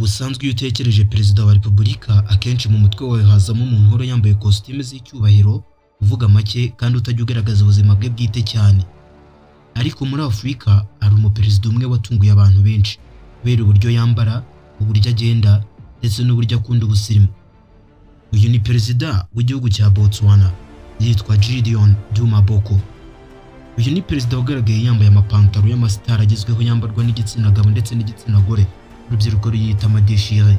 Ubusanzwe iyo utekereje Perezida wa Repubulika, akenshi mu mutwe wawe hazamo umuntu uhora yambaye kositimu z'icyubahiro, uvuga make kandi utajya ugaragaza ubuzima bwe bwite cyane. Ariko muri Afurika hari umuperezida umwe watunguye abantu benshi kubera uburyo yambara, uburyo agenda ndetse n'uburyo akunda ubusirimu. Uyu ni perezida w'igihugu cya Botswana, yitwa Gideon Duma Boko. Uyu ni perezida wagaragaye yambaye amapantaro y'amasitari agezweho yambarwa n'igitsina gabo ndetse n'igitsina gore, urubyiruko ruyita amadeshire.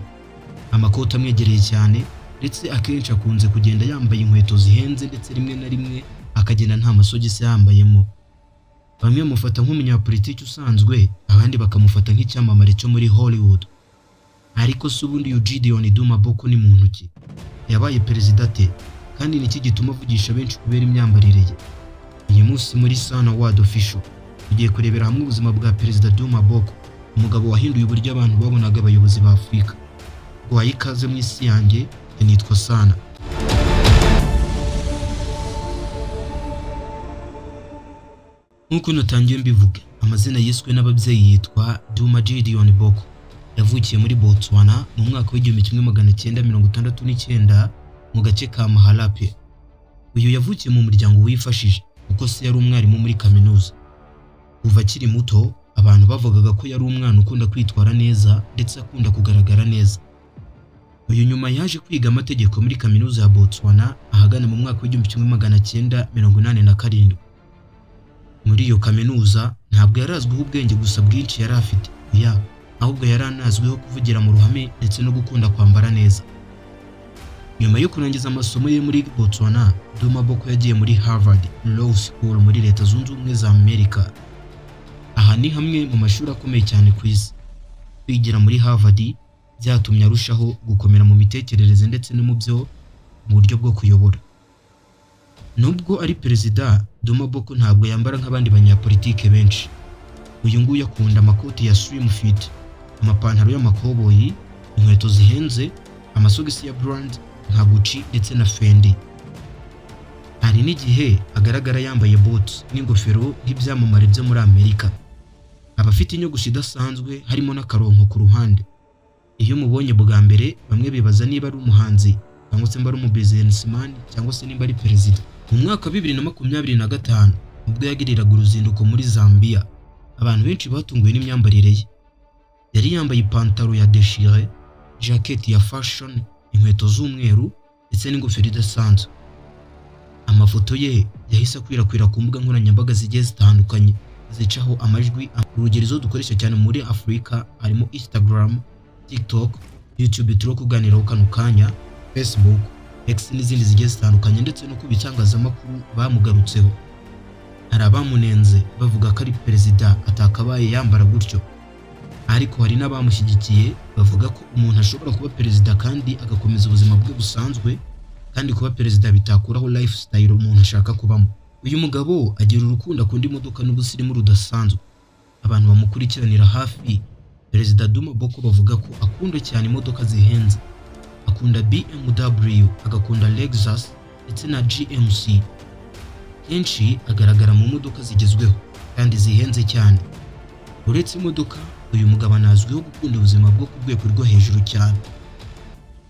Amakoti amwegereye cyane, ndetse akenshi akunze kugenda yambaye inkweto zihenze, ndetse rimwe na rimwe akagenda nta masogisi yambayemo. Bamwe bamufata nk'umunyapolitiki usanzwe, abandi bakamufata nk'icyamamare cyo muri Hollywood. Ariko se ubundi uyu Gideon Duma Boko ni muntu ki? Yabaye perezida ate? Kandi ni iki gituma avugisha benshi kubera imyambarire ye? Uyu munsi muri Sana World Official tugiye kurebera hamwe ubuzima bwa Perezida Duma Boko, umugabo wahinduye uburyo abantu babonaga abayobozi ba Afurika. Guhaye ikaze mu isi yanjye, nitwa Sana. Nk'uko natangiye mbivuga, amazina yiswe n'ababyeyi yitwa Duma Gideon Boko. Yavukiye muri Botswana mu mwaka wa 1969 mu gace ka Mahalapye. Uyu yavukiye mu muryango wifashije kuko se yari umwarimu muri kaminuza. Kuva akiri muto, abantu bavugaga ko yari umwana ukunda kwitwara neza ndetse akunda kugaragara neza. Uyu nyuma yaje kwiga amategeko muri kaminuza ya Botswana ahagana mu mwaka wa 1987. Muri iyo kaminuza ntabwo yari azwiho ubwenge gusa bwinshi yari afite, oya, ahubwo yari anazwiho kuvugira mu ruhame ndetse no gukunda kwambara neza. Nyuma yo kurangiza amasomo ye muri Botswana, Duma Boko yagiye muri Harvard Law School muri Leta Zunze Ubumwe za Amerika. Aha ni hamwe mu mashuri akomeye cyane ku isi. Kwigira muri Harvard byatumye arushaho gukomera mu mitekerereze ndetse no mu byo mu buryo bwo kuyobora. Nubwo ari perezida, Duma Boko ntabwo yambara nk'abandi banyapolitike benshi. Uyu nguyu akunda amakoti ya slim fit, amapantaro y'amakoboyi, inkweto zihenze, amasogisi ya brand nka Gucci ndetse na Fendi. Hari n'igihe agaragara yambaye bottes n'ingofero nk'ibyamamare byo muri Amerika. Aba afite inyogosho idasanzwe harimo n'akaronko ku ruhande. Iyo umubonye bwa mbere, bamwe bibaza niba ari umuhanzi cyangwa se nimba ari umubusinessman cyangwa se nimba ari perezida. Mu mwaka wa 2025 ubwo yagiriraga uruzinduko muri Zambia, abantu benshi batunguwe n'imyambarire ye. Yari yambaye ipantaro ya déchiré, jacket ya fashion, inkweto z'umweru ndetse n'ingofero idasanzwe. Amafoto ye yahise akwirakwira ku mbuga nkoranyambaga zigiye zitandukanye zicaho amajwi. Urugero izo dukoresha cyane muri Afurika harimo Instagram, TikTok, YouTube turi kuganiraho kano kanya, Facebook, X n'izindi zigiye zitandukanye, ndetse no ku bitangazamakuru bamugarutseho. Hari abamunenze bavuga ko ari perezida atakabaye yambara gutyo, ariko hari n'abamushyigikiye bavuga ko umuntu ashobora kuba perezida kandi agakomeza ubuzima bwe busanzwe, kandi kuba perezida bitakuraho lifestyle umuntu ashaka kubamo. Uyu mugabo agira urukundo, akunda imodoka n'ubusirimu rudasanzwe. Abantu bamukurikiranira hafi Perezida Duma Boko bavuga ko akunda cyane imodoka zihenze. Akunda BMW, agakunda Lexus ndetse na GMC. Kenshi agaragara mu modoka zigezweho kandi zihenze cyane. Uretse imodoka, uyu mugabo anazwiho gukunda ubuzima bwo ku rwego rwo hejuru cyane.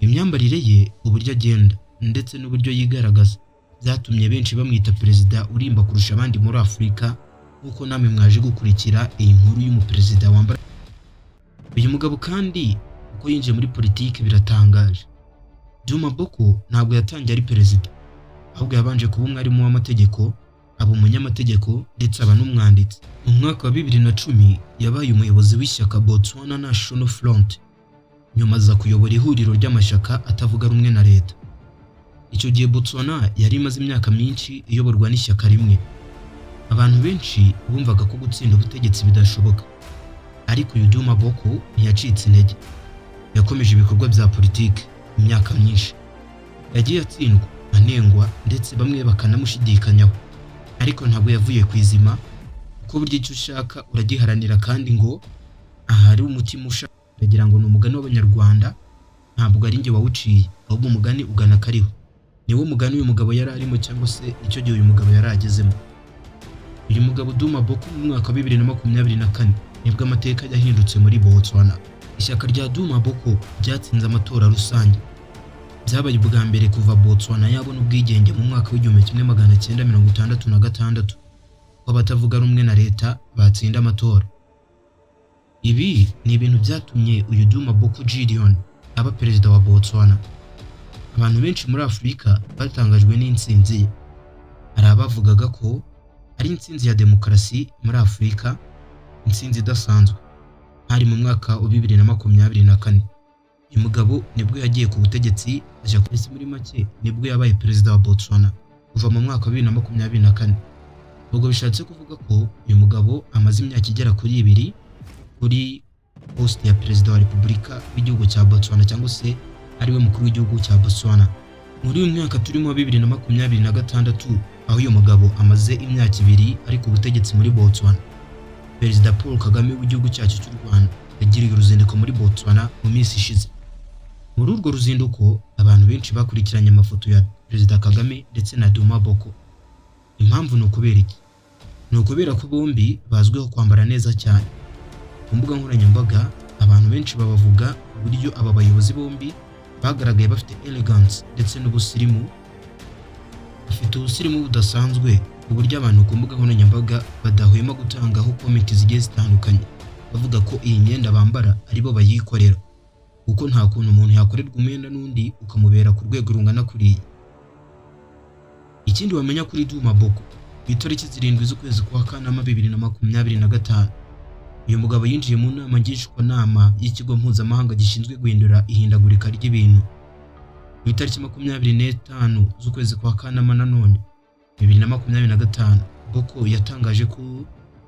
Imyambarire ye, uburyo agenda ndetse n'uburyo yigaragaza byatumye benshi bamwita perezida urimba kurusha abandi muri Afurika, nk'uko namwe mwaje gukurikira iyi nkuru y'umuperezida wambara. Uyu mugabo kandi uko yinjiye muri politiki biratangaje. Duma Boko ntabwo yatangiye ari perezida, ahubwo yabanje kuba umwarimu w'amategeko, aba umunyamategeko ndetse aba n'umwanditsi. Mu mwaka wa 2010 yabaye umuyobozi w'ishyaka Botswana National Front, nyuma aza kuyobora ihuriro ry'amashyaka atavuga rumwe na leta. Icyo gihe Botswana yari imaze imyaka myinshi iyoborwa n'ishyaka rimwe. Abantu benshi bumvaga ko gutsinda ubutegetsi bidashoboka, ariko uyu Duma Boko ntiyacitse intege. Yakomeje ibikorwa bya politiki imyaka myinshi. Yagiye atsindwa, anengwa ndetse bamwe bakanamushidikanyaho, ariko ntabwo yavuye ku izima, kuko burya icyo ushaka uragiharanira, kandi ngo ahari umutima ushaka. Ndagira ngo ni umugani w'Abanyarwanda, ntabwo ari njye wawuciye, ahubwo umugani ugana kariho. Niwo mugani uyu mugabo yari arimo, cyangwa se icyo gihe uyu mugabo yari agezemo. Uyu mugabo Duma Boko, mu mwaka wa 2024 nibwo amateka yahindutse muri Botswana. Ishyaka rya Duma Boko ryatsinze amatora rusange. Byabaye ubwa mbere kuva Botswana yabona ubwigenge mu mwaka w'1966 ko abatavuga rumwe na leta batsinda amatora. Ibi ni ibintu byatumye uyu Duma Boko Gideon aba perezida wa Botswana. Abantu benshi muri Afurika batangajwe n'intsinzi ye. Hari abavugaga ko ari intsinzi ya demokarasi muri Afurika, intsinzi idasanzwe. Hari mu mwaka wa 2024. Uyu mugabo nibwo yagiye ku butegetsi ajya ku isi, muri make nibwo yabaye perezida wa Botswana kuva mu mwaka wa 2024. Ubwo bishatse kuvuga ko uyu mugabo amaze imyaka igera kuri 2 kuri poste ya perezida wa repubulika w'igihugu cya Botswana, cyangwa se ariwe mukuru w'igihugu cya Botswana. Muri uyu mwaka turimo wa 2026, aho uyu mugabo amaze imyaka 2 ari ku butegetsi muri Botswana, Perezida Paul Kagame w'igihugu cyacu cy'u Rwanda yagiriye uruzinduko muri Botswana mu minsi ishize. Muri urwo ruzinduko, abantu benshi bakurikiranye amafoto ya Perezida Kagame ndetse na Duma Boko. Impamvu ni ukubera iki? Ni ukubera ko bombi bazwiho kwambara neza cyane. Ku mbuga nkoranyambaga, abantu benshi babavuga uburyo aba bayobozi bombi bagaragaye bafite elegance ndetse n'ubusirimu, bafite ubusirimu budasanzwe, ku buryo abantu ku mbuga nkoranyambaga badahwema gutangaho comment zigiye zitandukanye, bavuga ko iyi myenda bambara aribo bayikorera, kuko nta kuntu umuntu yakorerwa umwenda n'undi ukamubera ku rwego rungana kuriya. Ikindi wamenya kuri Duma Boko, ku itariki 7 z'ukwezi kwa Kanama 2025, uyu mugabo yinjiye mu nama ngishwanama y'ikigo mpuzamahanga gishinzwe guhindura ihindagurika ry'ibintu. Ku itariki 25 z'ukwezi kwa Kanama nanone 2025, Boko yatangaje ko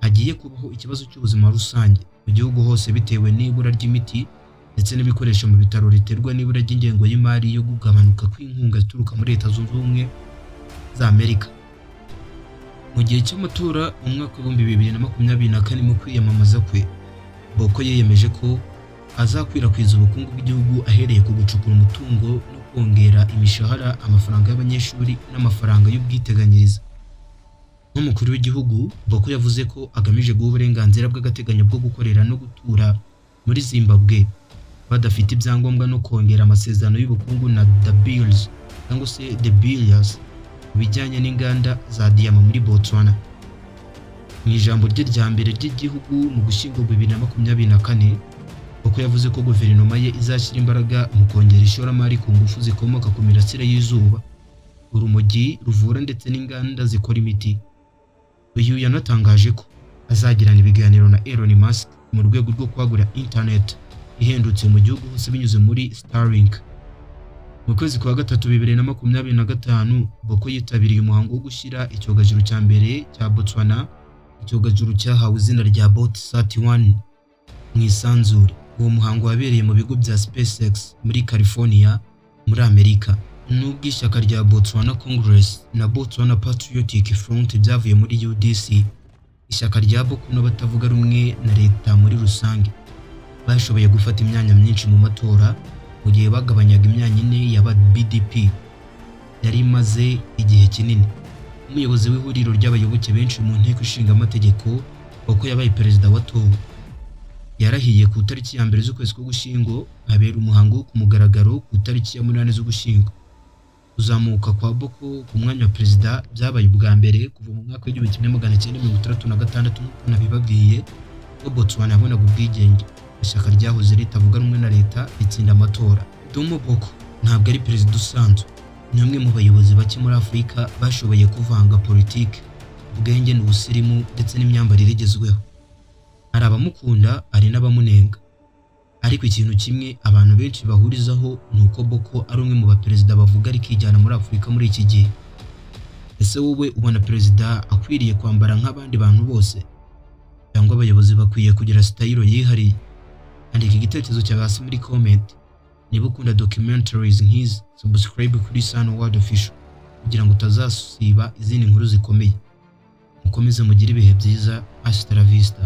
hagiye kubaho ikibazo cy'ubuzima rusange mu gihugu hose bitewe n'ibura ry'imiti ndetse n'ibikoresho mu bitaro riterwa n'ibura ry'ingengo y'imari yo kugabanuka kw'inkunga ituruka muri Leta Zunze Ubumwe za Amerika. Mu gihe cy'amatora mu mwaka w'2024, mu kwiyamamaza kwe, Boko yiyemeje ko azakwirakwiza ubukungu bw'igihugu ahereye ku gucukura umutungo no kongera imishahara, amafaranga y'abanyeshuri n'amafaranga y'ubwiteganyirize. Nk'umukuru w'igihugu, Boko yavuze ko agamije guha uburenganzira bw'agateganyo bwo gukorera no gutura muri Zimbabwe badafite ibyangombwa no kongera amasezerano y'ubukungu na De Beers, cyangwa se De Beers, ku bijyanye n'inganda za diyama muri Botswana. Mu ijambo rye rya mbere ry'igihugu mu Gushyingo 2024, Boko yavuze ko guverinoma ye izashyira imbaraga mu kongera ishoramari ku ngufu zikomoka ku mirasire y'izuba, urumogi ruvura ndetse n'inganda zikora imiti. Uyu yanatangaje ko azagirana ibiganiro na Elon Musk mu rwego rwo kwagura internet ihendutse mu gihugu hose binyuze muri Starlink. Mu kwezi kwa gatatu 2025, Boko yitabiriye umuhango wo gushyira icyogajuru cya mbere cya Botswana, icyogajuru cyahawe izina rya BOTSAT 1, mu isanzure. Uwo muhango wabereye mu bigo bya SpaceX muri California muri Amerika. Nubwo ishyaka rya Botswana Congress na Botswana Patriotic Front byavuye muri UDC, ishyaka rya Boko n'abatavuga rumwe na leta muri rusange bashoboye gufata imyanya myinshi mu matora, mu gihe bagabanyaga imyanya 4 ya BDP yari imaze igihe kinini. Umuyobozi w'ihuriro ry'abayoboke benshi mu nteko ishinga amategeko, Boko yabaye perezida watowe. Yarahiye ku itariki ya 1 z'ukwezi k'Ugushyingo, habera umuhango wo ku mugaragaro ku itariki ya 8 z'Ugushyingo. Kuzamuka kwa Boko ku mwanya wa perezida byabaye ubwa mbere kuva mu mwaka w'1966, nk'uko nabibabwiye, ubwo Botswana yabonaga ubwigenge, ishyaka ryahoze ritavuga rumwe na leta ritsinda amatora. Duma Boko ntabwo ari perezida usanzwe, ni umwe mu bayobozi bake muri Afurika bashoboye kuvanga politiki, ubwenge n'ubusirimu ndetse n'imyambarire igezweho. Hari abamukunda, hari n'abamunenga, ariko ikintu kimwe abantu benshi bahurizaho ni uko Boko ari umwe mu baperezida bavuga rikijyana muri Afurika muri iki gihe. Ese wowe ubona perezida akwiriye kwambara nk'abandi bantu bose, cyangwa abayobozi bakwiye kugira style yihariye? Andika igitekerezo cyawe hasi muri comment. Niba ukunda documentaries nk'izi, subscribe kuri Sano World Official kugira ngo utazasiba izindi nkuru zikomeye. Mukomeze mugire ibihe byiza. Hasta la vista.